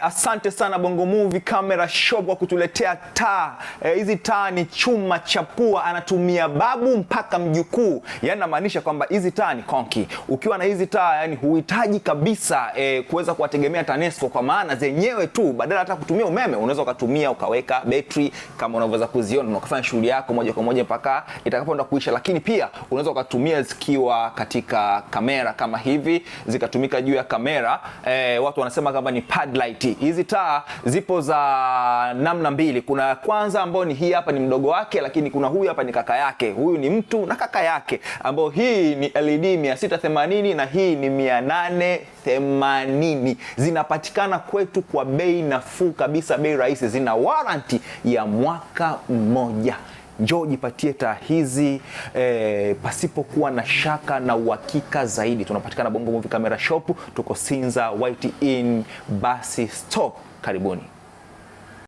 Asante sana Bongo Movie Camera Shop kwa kutuletea taa. Hizi taa ni chuma cha pua, anatumia babu mpaka mjukuu. Yaani namaanisha kwamba hizi taa ni konki. Ukiwa na hizi taa yani huhitaji kabisa kuweza kuwategemea TANESCO kwa maana zenyewe tu, badala hata kutumia umeme unaweza ukatumia ukaweka betri kama unavyoweza kuziona na ukafanya shughuli yako moja kwa moja mpaka itakapoenda kuisha. Lakini pia unaweza ukatumia zikiwa katika kamera kama hivi, zikatumika juu ya kamera. Watu wanasema kama ni pad light. Hizi taa zipo za namna mbili. Kuna ya kwanza ambayo ni hii hapa, ni mdogo wake, lakini kuna huyu hapa ni kaka yake. Huyu ni mtu na kaka yake, ambao hii ni LED 680 na hii ni 880. Zinapatikana kwetu kwa bei nafuu kabisa, bei rahisi, zina warranty ya mwaka mmoja. Njoo jipatie taa hizi pasipokuwa na shaka na uhakika zaidi. Tunapatikana Bongo Movie Camera Shop, tuko Sinza White Inn basi stop. Karibuni.